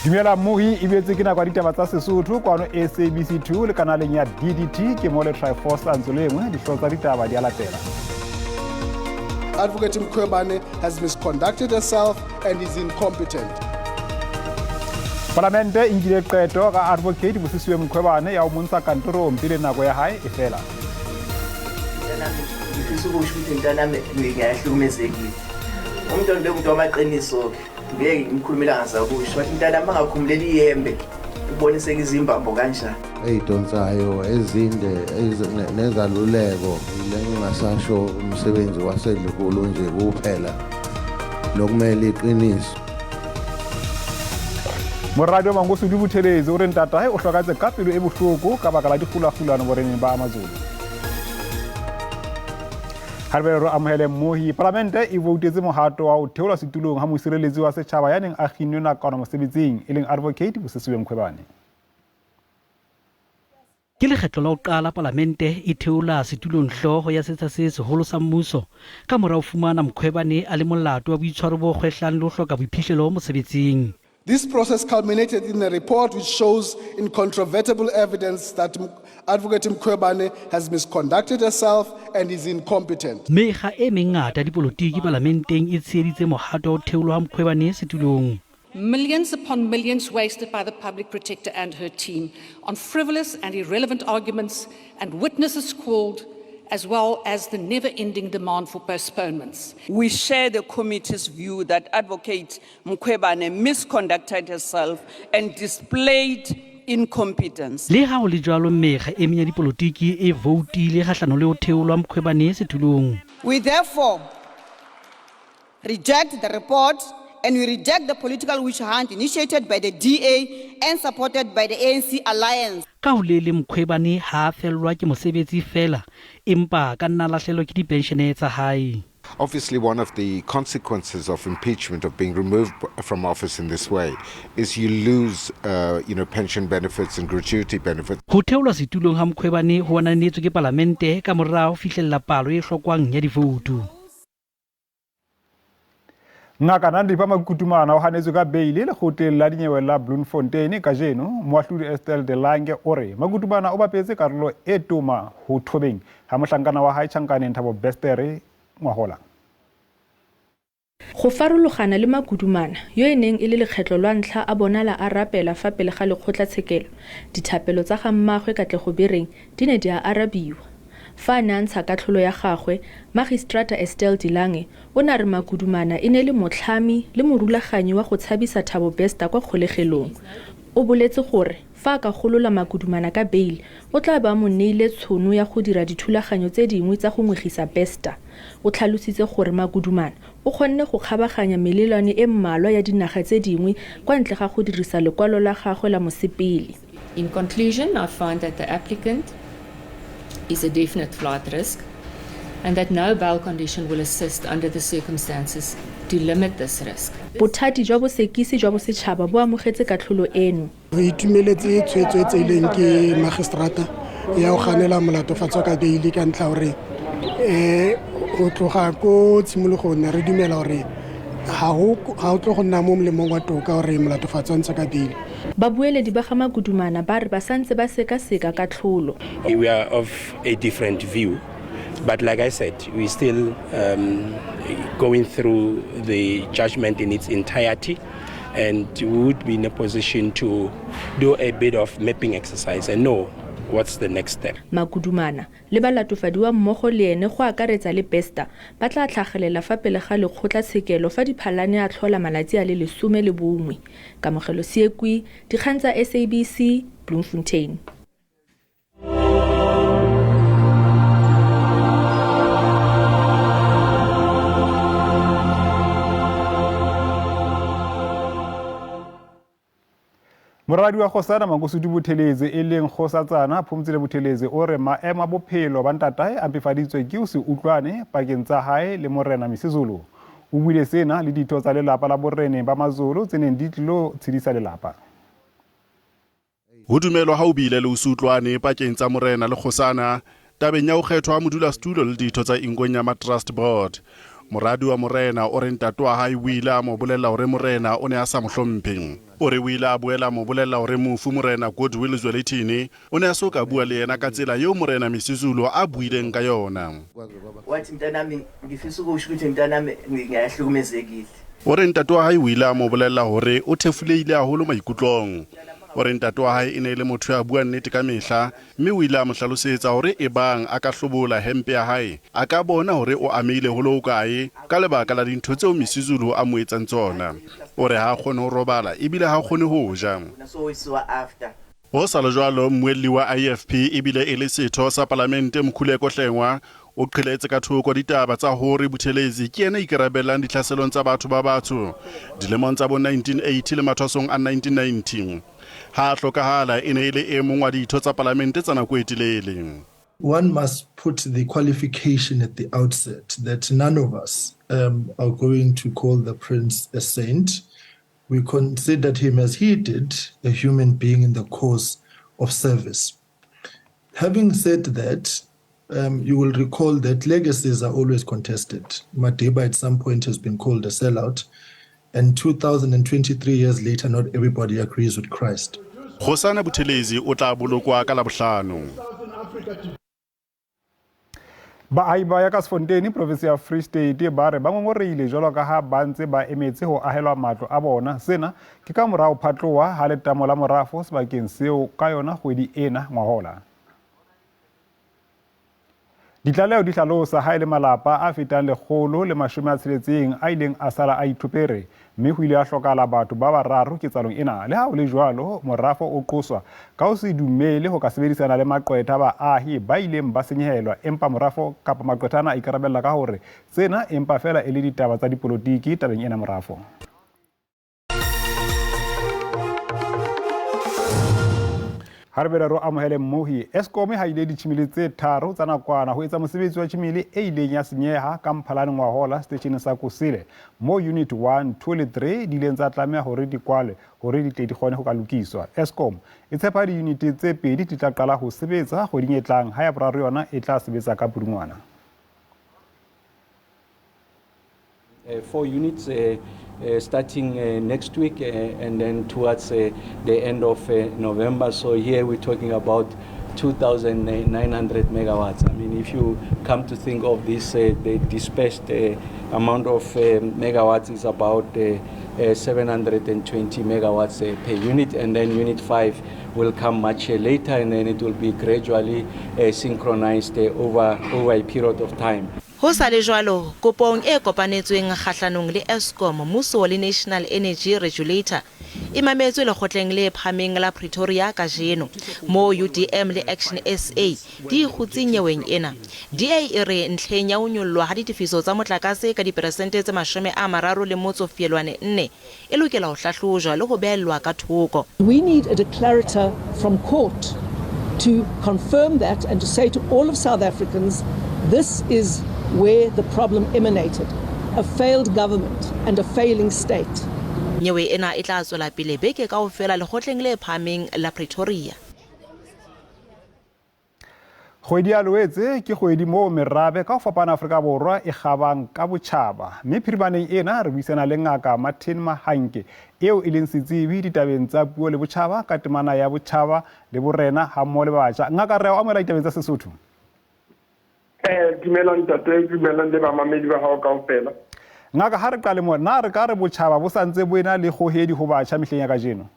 Dumela mmohi e boetse ke nako ya ditaba tsa Sesotho kwano SABC 2 le kanaleng ya DDT ke mo le Triforce ntso le engwe dihlooho tsa ditaba di a latela. Advocate Mkhwebane has misconducted herself and is incompetent. Palamente e nkile qeto ka Advocate Busisiwe Mkhwebane ya ho mo ntsha kantorong pele nako ya hae e fela. Ngifisa ukusho ukuthi mntanami ngiyahlukumezekile. Umntwana bekumuntu wamaqiniso-ke. Ngeke ngimkhulumela ngazakusho. Wathi mntanami angakhumuleli iyembe uboniseke izimbambo kanjani. Ey'donsayo ezinde nezaluleko ile ngingasasho umsebenzi wasedlukulu nje kuphela lokumele iqiniso. Moradi wa Mangosuthu Buthelezi o re ntatae o hlokahetse ka pelo e bohloko ka baka la dikgulakgulano boreneng ba Amazulu. Ha re re amohele mmohi, palamente e voutetse mohato wa ho theolwa setulong ha mosireletsi wa setjhaba ya neng a kginnwe nakwana mosebetsing e leng Advocate Busisiwe Mkhwebane. Ke lekgetlo la ho qala palamente e theola setulong hlooho ya setsha se seholo sa mmuso ka mora ho fumana Mkhwebane a le molato wa boitshwaro bo kgwehlang le ho hloka boiphihlelo mosebetsing. This process culminated in a report which shows incontrovertible evidence that Advocate Mkhwebane has misconducted herself and is incompetent. Mekga e mengata ya dipolotiki palamenteng e tsheheditse mohato wa ho theolwa ha Mkhwebane setulong. Millions upon millions wasted by the public protector and her team on frivolous and irrelevant arguments and witnesses called, as well as the never-ending demand for postponements. We share the committee's view that Advocate Mkhwebane misconducted herself and displayed incompetence. Le ha ho le jwalo, mekga e meng ya dipolotiki e voutile kgahlano le ho theolwa Mkhwebane setulong. We therefore reject the report and we reject the political witch hunt initiated by the DA and supported by the ANC alliance. Ka ho le leng Mkhwebane ha a fellwa ke mosebetsi feela empa a ka nna a lahlehelwa ke dipenshene tsa hae. Obviously, one of the consequences of impeachment, of being removed from office in this way, is you lose, pension benefits and gratuity benefits. Ho theolwa setulong ha Mkhwebane ho ananetswe ke palamente ka mora ho fihlella palo e hlokwang ya divoutu. Ngaka Nandipha Makutumana o hanetswe ka beile lekgotleng la dinyewe la Bloemfontein kajeno. Moahlodi Estelle De Lange o re Makutumana o bapetse karolo e toma ho thobeng ha mohlankana wa hae tjhankaneng Thabo Bester ngwahola. Go farologana le Makudumana, yo e neng e le lekgetlo lwa ntlha a bonala a rapela fa pele ga lekgotlatshekelo, dithapelo tsa ga mmaagwe Katlego Bereng di ne di a arabiwa. Fa a ne a ntsha katlholo ya gagwe, Magistrata Estelle De Lange o ne a re Makudumana e ne e le motlhami le morulaganyi wa go tshabisa Thabo Bester kwa kgolegelong. O boletse gore fa a ka golola Makudumana ka beile, o tla bo a mo neile tshono ya go dira dithulaganyo tse dingwe tsa go ngwegisa Bester. O tlhalositse gore Makudumana o kgonne go kgabaganya melelwane e mmalwa ya dinaga tse dingwe kwa ntle ga go dirisa lekwalo la gagwe la mosepele. In conclusion, I find that the applicant is a definite flight risk and that no bail condition will assist under the circumstances to limit this risk. Bothati jwa bosekisi jwa bosetšhaba bo amogetse katlholo eno. Re itumeletse tshwetso e tseileng ke magistrata ya go ganela molatofatso ka beile ka ntlha gore go tloga ko tshimologong ne re dumela gore ga o tlo go nna mo molemong wa toka gore molatofatso a ntshe ka beile. Babueledi ba ga Magudumana ba re ba santse ba sekaseka katlholo. We are of a different view, but like I said, we still going through the judgment in its entirety, and we would be in a position to do a bit of mapping exercise and know what's the next step. Magudumana le balatofadiwa mmogo le ene go akaretsa le Bester ba tla tlhagelela fa pele ga lekgotlatshekelo fa Diphalane a tlhola malatsi a le 11. Kamogelo Seekwi, dikgang tsa SABC, Bloemfontein. Moradi wa Kgosana Mangosuthu Buthelezi e leng Kgosatsana Phumzile Buthelezi o re maemo a bophelo ba ntatae a mpefaditswe ke ho se utlwane pakeng tsa hae le Morena Misizulu. O buile sena le ditho tsa lelapa la boreneng ba Mazulu tse neng di tlilo tshedisa lelapa. Ho dumelwa ha ho bile le ho se utlwane pakeng tsa morena le kgosana tabeng ya ho kgethwa ha modulasetulo le ditho tsa Ingonyama Trust Board. Moradi wa morena o re ntate wa hae o ile a mo bolella hore morena o ne a sa mo hlomphe. O re o ile a boela a mo bolella hore mofu Morena Goodwill Zwelithini o ne a so ka bua le yena ka tsela eo Morena Misuzulu a buileng ka yona. Wathi mntanami ngifisa ukusho ukuthi mntanami ngiyahlukumezekile. O re ntate wa hae o ile a mo bolella hore o thefulehile haholo maikutlong. O re ntate wa hae e ne e le motho ya buang nnete ka mehla mme o ile a mo hlalosetsa hore ebang a ka hlobola hempe ya hae a ka bona hore o amehile ho le hokae ka lebaka la dintho tseo Misuzulu a mo etsang tsona. O re ha a kgone ho robala ebile ha a kgone ho ja. Ho sa le jwalo, mmuelli wa IFP ebile e le setho sa palamente Mkhuleko Hlengwa o qheletse ka thoko ditaba tsa hore Buthelezi ke yena ikarabellang ditlhaselong tsa batho ba batsho dilemong tsa bo 1980 le mathwasong a 1990. Ha a hlokahala e ne e le e mong wa ditho tsa palamente tsa nako e telele. One must put the qualification at the outset that none of us um, are going to call the prince a saint. We considered him, as he did, a human being in the course of service. Having said that, um, you will recall that legacies are always contested. Madiba at some point has been called a sellout. And 2023 years later, not everybody agrees with Christ. Kgosana Buthelezi o tla bolokwa ka Labohlano. Baahi ba Jakasfontein province ya Free State ba re ba ngongorehile jwalo ka ha ba ntse ba emetse ho ahelwa matlo a bona. Sena ke ka mora ho phatloha ha letamo la morafo sebakeng seo ka yona kgwedi ena ngwahola. Ditlaleho di hlalosa ha e le malapa a fetang 160 a ileng a sala a ithopere mme ho ile ha hlokahala batho ba bararo ketsahalong ena. Le ha ho le jwalo, morafo o qoswa ka ho se dumele ho ka sebedisana le maqwetha a baahi ba ileng ba senyehelwa empa morafo kapa maqwetha ana a ikarabella ka hore tsena empa feela e le ditaba tsa dipolotiki tabeng ena morafo. Ha re bela ro amohele mmohi, Eskom e haile ditjhimile tse tharo tsa nakwana ho etsa mosebetsi wa tjhimile e ileng ya senyeha ka Mphalane ngwahola seteisheneng sa Kusile, moo unit 1, 2 le 3 di ileng tsa tlameha hore di kwalwe hore di tle di kgone ho ka lokiswa. Eskom e tshepa diyuniti tse pedi di tla qala ho sebetsa kgweding e tlang, ha ya boraro yona e tla sebetsa ka Pudungwana. 4 units starting next week and then towards the end of November. So here we're talking about 2,900 megawatts. I mean, if you come to think of this, the dispersed amount of megawatts is about 720 megawatts per unit, and then unit 5 will come much later, and then it will be gradually synchronized over a period of time. Ho sa le jwalo, kopong e kopanetsweng kgahlanong le Eskom, mmuso le National Energy Regulator e mametswe Lekgotleng le Phahameng la Pretoria kajeno, moo UDM le Action SA di ikgutseng nyeweng ena. DA e re ntlheng ya ho nyollwa ha ditefiso tsa motlakase ka diperesente tse 34, e lokela ho hlahlojwa le ho behellwa ka thoko. We need a declarator from court to confirm that and to say to all of South Africans, this is where the problem emanated, a failed government and a failing state. Nyewe ena e tla tswela pele beke kaofela Lekgotleng le Phahameng la Pretoria. Kgwedi ya Loetse ke kgwedi moo merabe ka ho fapana Afrika Borwa e kgabang ka botjhaba. Mme phirimaneng ena re buisana le Ngaka Martin Mahanke eo e leng setsebi ditabeng tsa puo le botjhaba ka temana ya botjhaba le borena hammoho le batjha. Ngaka, re a o amohela ditabeng tsa Sesotho. Dumelang ntate, dumelang le bamamedi ba hao kaofela. Ngaka, ha re qale mo, na re ka re botjhaba bo sa ntse bo ena le kgohedi ho batjha mehleng ya kajeno?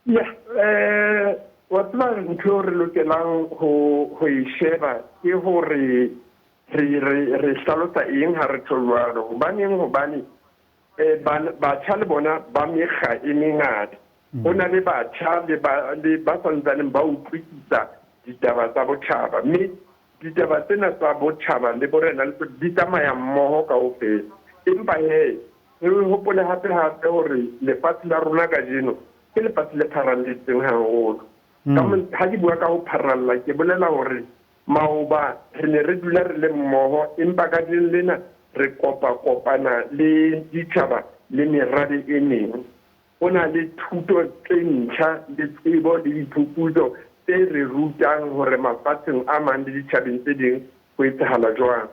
Ya, wa tseba ntho eo re lokelang ho e sheba ke hore re hlalosa eng ha re tjho jwalo. Hobaneng? Hobane batjha le bona ba mekga e mengata. Ho na le batjha le ba santsaneng ba utlwisisa ditaba tsa botjhaba, mme ditaba tsena tsa botjhaba le borena le di tsamaya mmoho kaofela. Empa he re hopole hape hape hore lefatshe la rona kajeno ke lefatshe le pharalletseng haholo. Ha ke bua ka ho pharalla, ke bolela hore maoba re ne re dula re le mmoho, empa kajeno lena re kopa-kopana le ditjhaba le merabe e meng. Ho na le thuto tse ntjha le tsebo le diphuputso tse re rutang hore mafatsheng a mang le ditjhabeng tse ding ho etsahala jwang.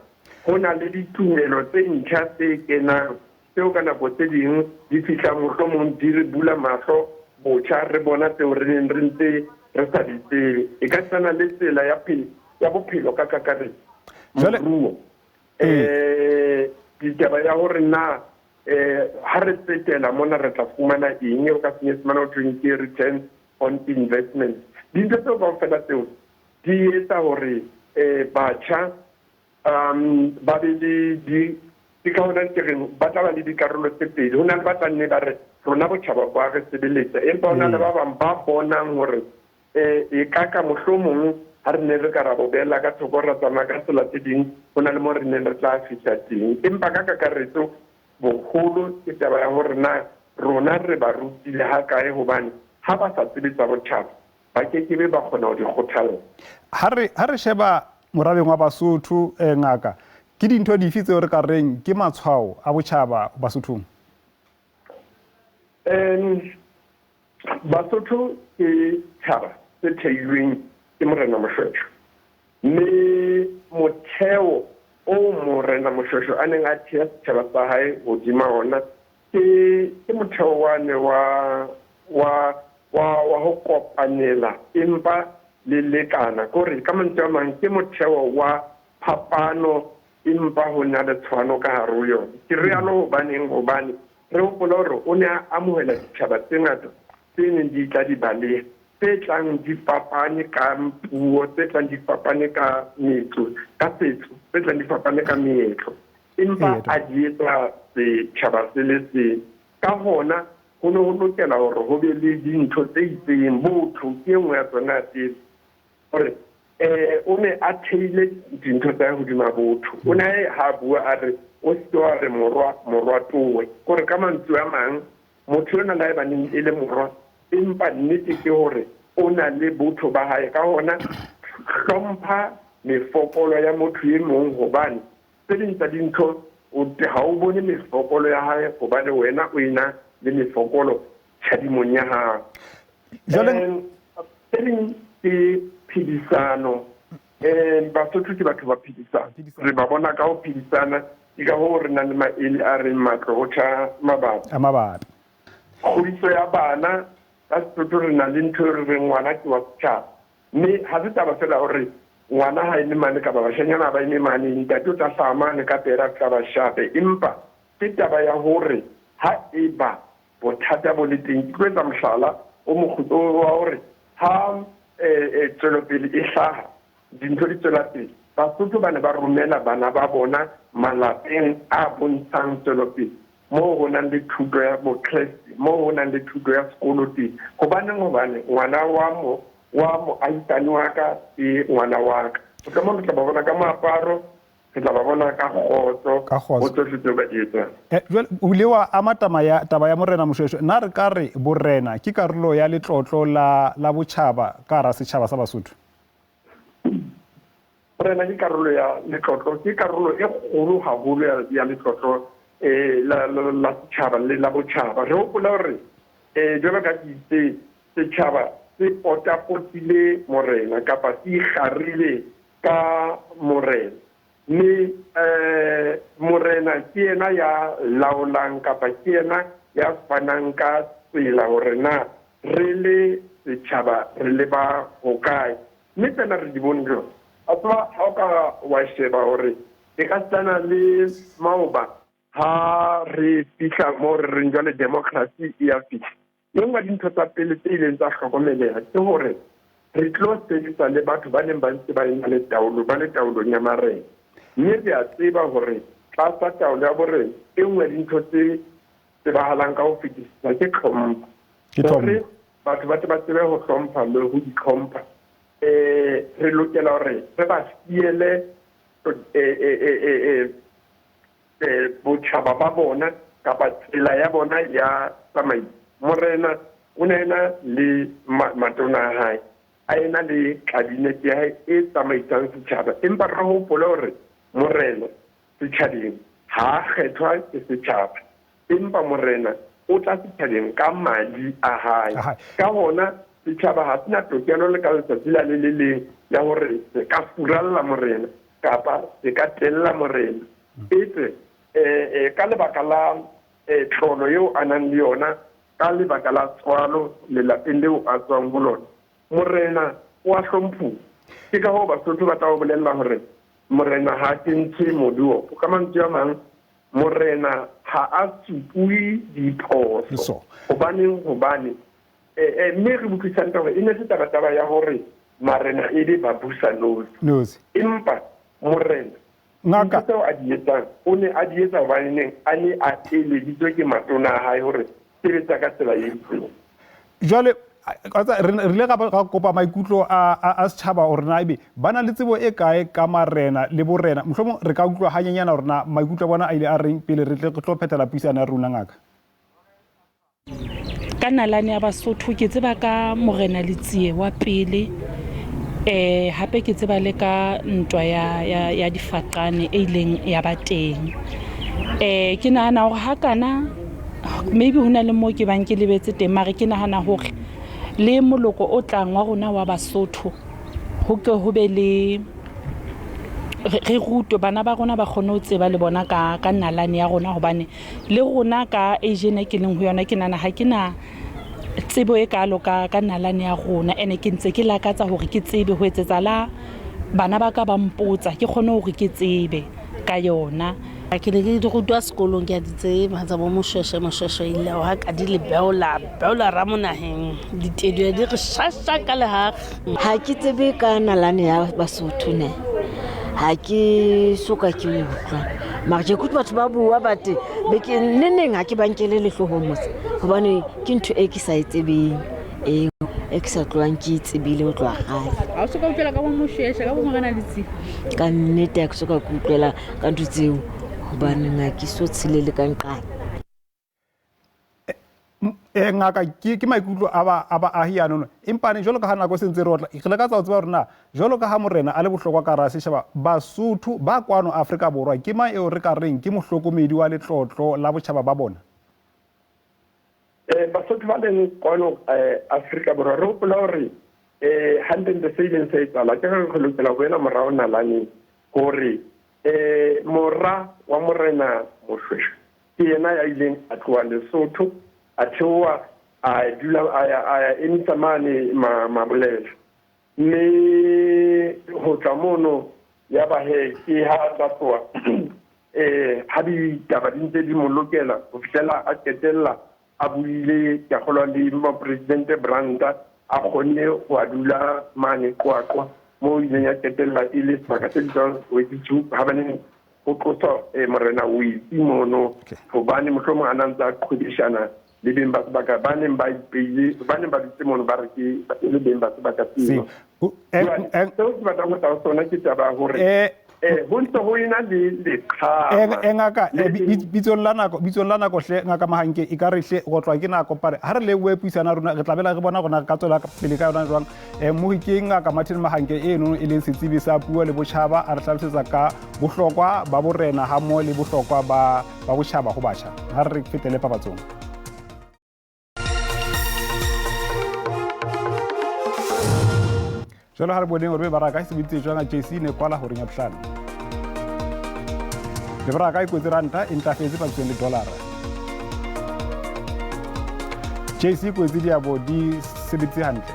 Ho na le ditumelo tse ntjha tse kenang tseo ka nako tse ding di fihlang mohlomong di re bula mahlo botjha, re bona tseo re neng re ntse re sa di tsebe. E ka tshwana le tsela ya ya bophelo ka kakaretso, moruo, ditaba ya hore na ha re tsetela mona re tla fumana eng, eo ka Senyesemane ho thweng ke return on investment. Dintho tseo kaofela tseo di etsa hore batjha ba be le di, ke ka hona ke reng ba tla ba le dikarolo tse pedi. Ho na le ba tla nne ba re rona botjhaba bo a re sebeletsa, empa ho na le ba bang ba bonang hore e ka ka mohlomong ha re ne re ka ra bo beela ka thoko ra tsamaya ka tsela tse ding, ho na le mo re neng re tla fihla teng. Empa ka kakaretso boholo ke taba ya hore na rona re ba rutile ha kae, hobane ha ba sa tsebe tsa botjhaba ba kekebe ba kgona ho di kgothalla. Ha re sheba morabeng wa Basotho, ngaka, ke dintho dife tseo re ka reng ke matshwao a botjhaba Basothong? Basotho ke tjhaba se theilweng ke Morena Moshoeshoe, mme motheo o Morena Moshoeshoe a neng a thea setjhaba sa hae hodima ona ke motheo wane wa wa wa wa ho kopanela empa le lekana. Kore ka mantswe a mang ke motheo wa phapano empa ho na le tshwano ka hare ho yona. Ke rialo hobaneng? Hobane re hopola hore o ne a amohela ditjhaba tse ngata tse neng di tla di baleha, tse tlang di fapane ka puo, tse tlang di fapane ka metso, ka setso, tse tlang di fapane ka meetlo, empa a di etsa setjhaba se le seng. Ka hona ho ne ho lokela hore ho be le dintho tse itseng, botho ke e nngwe ya tsona ya pele, hore o ne a theile dintho tsa hodima botho. O ne ha bua a re o se wa re morwa, morwa towe, kore ka mantswe a mang motho yona le haebaneng e le morwa, empa nnete ke hore o na le botho ba hae. Ka hona hlompha mefokolo ya motho e mong, hobane tse ding tsa dintho ha o bone mefokolo ya hae, hobane wena o ena le mefokolo tjhadimong ya hao. Tse ding ke phedisano. Basotho ke batho ba phedisana, re ba bona ka ho phedisana. Ke ka hoo re nang le maele a reng matlo ho tjha mabapi. A mabapi. Kgodiso ya bana ka Sesotho re na le ntho e re reng ngwana ke wa setjhaba, mme ha se taba fela hore ngwana ha eme mane kapa bashanyana ba eme mane, ntate o tla hlaha mane ka pera tla ba shape, empa ke taba ya hore ha eba bothata bo le teng. Ke tlo etsa mohlala o wa hore ha tswelopele e hlaha, dintho di tswela pele, Basotho ba ne ba romela bana ba bona malapeng a bontshang tswelopele, moo ho nang le thuto ya bokreste, moo ho nang le thuto ya sekolo teng. Hobaneng? Hobane ngwana wa mo wa moahisani wa ka ke ngwana wa ka. Mohlomong re tla ba bona ka moaparo, re tla ba bona ka kgotso ho tsohle tseo ba di etsang. Jwale o ile wa ama taba ya Morena Moshoeshoe. Na re ka re borena ke karolo ya letlotlo la botjhaba ka hara setjhaba sa Basotho? Borena ke karolo ya letlotlo, ke karolo e kgolo haholo ya letlotlo la setjhaba le la botjhaba. Re hopola hore jwalo ka ke itse, setjhaba se potapotile morena kapa se ikgarile ka morena, mme morena ke yena ya laolang kapa ke yena ya fanang ka tsela hore na re le setjhaba re le ba hokae. Mme tsena re di bone jwang? A tseba ha o ka wa sheba hore e ka setsana le maoba ha re fihla moo re reng jwale democracy e ya fihla. E nngwe ya dintho tsa pele tse ileng tsa hlokomeleha ke hore re tlo sebetsa le batho ba neng ba ntse ba ena le taolo, ba le taolong ya marena. Mme re a tseba hore tlasa taolo ya borena, e nngwe ya dintho tse tsebahalang ka ho fetisisa ke tlhompho. Hore batho ba tle ba tsebe ho hlompha le ho itlhompha, re lokela hore re ba siele botjhaba ba bona kapa tsela ya bona ya tsamaiso. Morena o ne ena le matona a hae, a ena le kabinete ya hae e tsamaisang setjhaba, empa re hopole hore morena setjhabeng ha a kgethwa ke setjhaba, empa morena o tla setjhabeng ka madi a hae. Ka hona setjhaba ha se na tokelo le ka letsatsi la le le leng ya hore se ka furalla morena kapa se ka tella morena. Etswe ka lebaka la tlolo eo a nang le yona, ka lebaka la tswalo lelapeng leo a tswang ho lona, morena o a hlomphuwa. Ke ka hoo Basotho ba tla o bolella hore morena ha a kentshe moduo. Ka mantswe a mang, morena ha a supuwe diphoso. Hobaneng? Hobane mme re utlwisisang hore e ne se tabataba ya hore marena e be ba busa nosi. Empa morena ntho tseo a di etsang, o ne a di etsa hobane neng a ne a eleditswe ke matona a hae hore sebetsa ka tsela e itseng. Jwale re ile ra kopa maikutlo a setjhaba hore na ebe ba na le tsebo e kae ka marena le borena. Mohlomong re ka utlwa hanyenyana hore na maikutlo a bona a ile a reng pele re tle re tlo phethela puisano ya rona, ngaka. Ka nalane ya Basotho ke tseba ka morena Letsie wa pele, hape ke tseba le ka ntwa ya difaqane e ileng ya ba teng. Ke nahana hore ha kana maybe ho na le moo ke bang ke lebetse teng, mare ke nahana hore le moloko o tlang wa rona wa Basotho ho ke ho be le re rutwe, bana ba rona ba kgone ho tseba le bona ka nalane ya rona, hobane le rona ka age ena ke leng ho yona ke nahana ha ke na tsebo e kalo ka nalane ya rona, ene ke ntse ke lakatsa hore ke tsebe ho etsetsa la bana ba ka ba mpotsa ke kgone hore ke tsebe ka yona. Ke ne ke di rutwa sekolong, ke a di tseba tsa bo Moshweshwe, Moshweshwe ile wa ka di le beola, beola ramonaheng, ditedu di re shasha ka lehare. Ha ke tsebe ka nalane ya Basotho ne, ha ke soka ke utlwa. Mara ke kutlwa batho ba bua ba te, be ke neneng ha ke ba nkele lehloohong mose, hobane ke ntho e ke sa e tsebeng, e ke sa tlohang ke e tsebile ho tloha kgale. Ha o soka utlwela ka bo Moshweshwe, ka bo Morena Letsie? Ka nnete ha ke soka ke utlwela ka ntho tseo, hobane ha ke so tshelele ka nqane. Ngaka, ke maikutlo a baahi anono. Empa ne jwalo ka ha nako e sentse re otla, re leka tsa ho tseba hore na jwalo ka ha morena a le bohlokwa ka hara setjhaba, Basotho ba kwano Afrika Borwa ke mang eo re ka reng ke mohlokomedi wa letlotlo la botjhaba ba bona? Basotho ba leng kwano Afrika Borwa, re hopola hore hantlentle se ileng sa etsahala ke re re lokela ho boela morao nalaneng hore mora wa morena Moshweshwe ke yena ya ileng a tloha Lesotho, a theoha, a dula, a ya emisa mane Mabolela. Mme ho tla mono ya ba he ke ha tla tloha, ha ditaba di ntse di mo lokela ho fihlela a qetella a buile, ke a kgolwa le mopresidente Branda, a kgonne ho a dula mane Qwaqwa, moo ileng ya qetella e le sebaka se bitswang Wetitsu, ha baneng ho tloswa morena Wetsi mono, hobane mohlomong a na ntse a qhwebeshana le beng ba sebaka ba neng ba ipeile, ba neng ba dutse mono ba re ke le beng ba sebaka seo. Jwale, seo ke batlang ho tla ho sona ke taba ya hore ho ntse ho ena le leqhama. Ngaka, bitsong la nako, bitsong la nako hle, ngaka Mahanke, e ka re hle go tlwa ke nako pare. Ha re le we puisana rona, re tla bela re bona rona re ka tswela pele ka yona jwang. Mohi ke ngaka Martin Mahanke eno e leng setsebi sa puo le botjhaba, a re hlalosetsa ka bohlokwa ba borena ha mmoho le bohlokwa ba botjhaba ho batjha. Ha re fetele papatsong. Jwalo ha re boneng hore mebaraka e sebeditse jwang JC ne kwala horeng ya bohlano. Mebaraka e kwetse ranta e ntlafetse papisong le dollara. JC kwetse diabo di sebeditse hantle.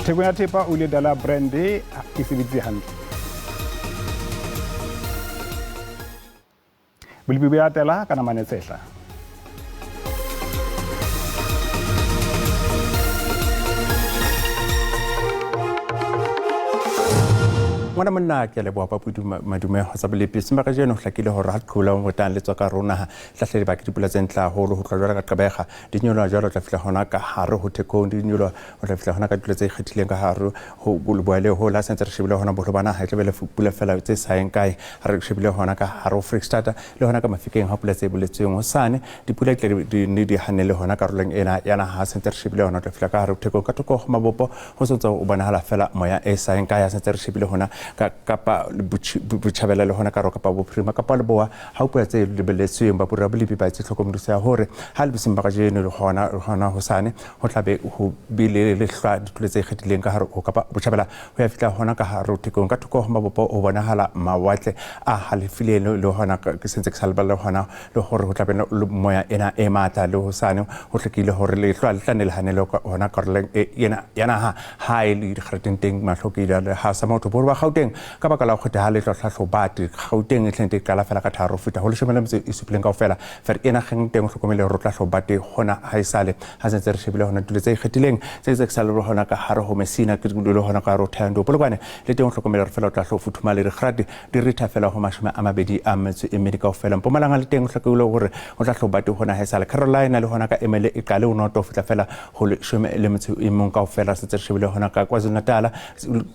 Theko ya thepa o ile dollar brand e sebeditse hantle. Bolepi bo ya tela ka namane tshehla. Ngwana monna ke leboha Papudu Madume ho tsa bolepi. Semba kajeno ho hlakile hore ha qhula ho tang le tswa ka rona ha hlahlele ba ke dipula tse ntle haholo ho tloha jwalo ka Gqeberha. Di nyoloha jwalo tla fihla hona ka hare ho Thekong, di nyoloha ho tla fihla hona ka dipula tse ikgethileng ka hare ho leboya le ho la sentse re shebile hona boholo ba naha e tla be le pula fela tse sa yeng kae. Ha re shebile hona ka hare ho Freistata le hona ka Mafikeng ha pula tse boletsweng hosane dipula di tla di ne di hanele hona karolong ena ya naha. Ha sentse re shebile hona ho tla fihla ka hare ho Thekong ka thoko ho mabopo ho sentse o bonahala fela moya e sa yeng kae. Ha sentse re shebile hona Kapa Botjhabela le hona ka ro Kapa Bophirima, Kapa Leboa, ha o pula tse lebelletsweng. Ba bolepi ba etse tlhokomediso ya hore ha le boseng ba kajeno le hona hosane ho tlabe ho bile lehlwa ditulo tse ikgethileng ka hare ho Kapa Botjhabela ho ya fihla hona ka hare ho Thekong. Ka thoko ho mabopo ho bonahala mawatle a halefileng le hona ke sentse ke sa leballa hona le hore ho tlabe le moya ena e matla le hosane ho hlakile hore lehlwa le tla ne le hanele hona karolong ena ya naha ha e le dikgareteng teng mahlo ke ile ha sa motho borwa Gauteng ka baka la ho kgetha ha lehlwa hlahloba Gauteng e tlente qala fela ka 3 fihla ho 17 kaofela fer ena geng teng hlokomele hore tla hloba te hona ha isale ha sentse re shebile hona tulo tse ikgethileng tse tse sa le hona ka hare ho Messina ke le hona ka hare ho Thando Polokwane le teng hlokomele hore fela o tla hlo futhumala le dikgrate di ritha fela ho 24 kaofela. Mpumalanga le teng hlokile hore o tla hloba te hona ha isale Carolina le hona ka emele e qale o noto fihla fela ho 11 kaofela sentse re shebile hona ka KwaZulu Natal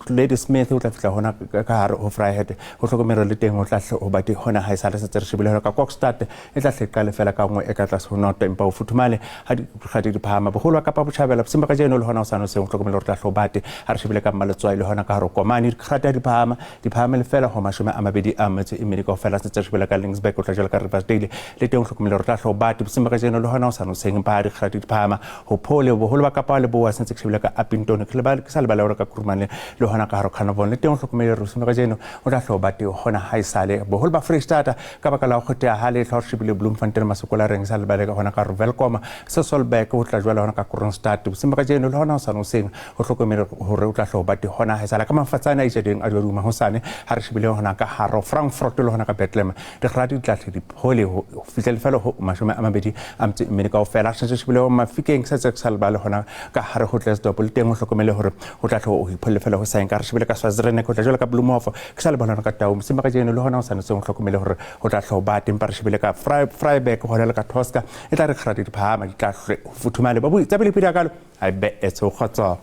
Lady Smith o tla fihla hona ka hare ho Vryheid ho hlokomelo le teng o tla hloba te hona ha isale sentse re shebile hona ka Kokstad e tla hleqa le fela ka nngwe e ka tlase ho noto empa o futhumale ha dikgadi di phahama boholo Kapa Botjhabela boseng ba kajeno le hona o sano seng hlokomelo re tla hlobate ha re shebile ka Mmaletswai le hona ka hare Komane dikgadi di phahama di phahame le fela ho 24 kaofela sentse re shebile ka Linksburg o tla jela ka Riversdale le teng hlokomelo re tla hlobate boseng ba kajeno le hona o sano seng ba dikgadi di phahama ho phole boholo ba Kapa Leboa sentse ke shebile ka Upington ke lebale ke sa lebale hore ka Kurumane le hona ka hare Carnarvon le teng hlokomelo re boseng ba kajeno o tla hlobate hona ha isale boholo ba Freistata ka baka la ho kgetheha ha lehlwa re shebile Bloemfontein Masokola reng sa lebale ka hona ka Welkom Sasolburg o tla jwala hona ka Kroonstad boseng ba kajeno le hona o sa noseng ho hlokomele hore o tla hloba te hona ha sala ka mafatsane a itjadeng a duma hosane ha re shebile hona ka haro Frankfurt le hona ka Bethlehem dikgradi di tla hle di phole ho fihla lefelo ho 24 kaofela. Re sentse shebile ho Mafikeng sa tse sa lebale hona ka hare ho Klerksdorp le teng ho hlokomele hore o tla hlo o ipholle fela ho saeng ka re shebile ka Swaziland o tla jwala ka Bloemhof ke sa lebale hona ka Taung boseng ba kajeno le hona o sa noseng ho hlokomele hore o tla hloba teng pa re shebile ka Freiburg hona le ka Tosca e tla re kgradi di phahama di tla hle ho futhumale ba bui tsa pele pele kalo ha be etso kgotso.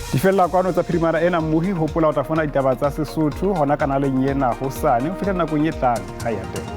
Di fella kwano tsa phirimana ena mmohi hopola o tla fumana ditaba tsa Sesotho hona kanaleng ena hosane ho fihla nakong e tlang ha ya teng.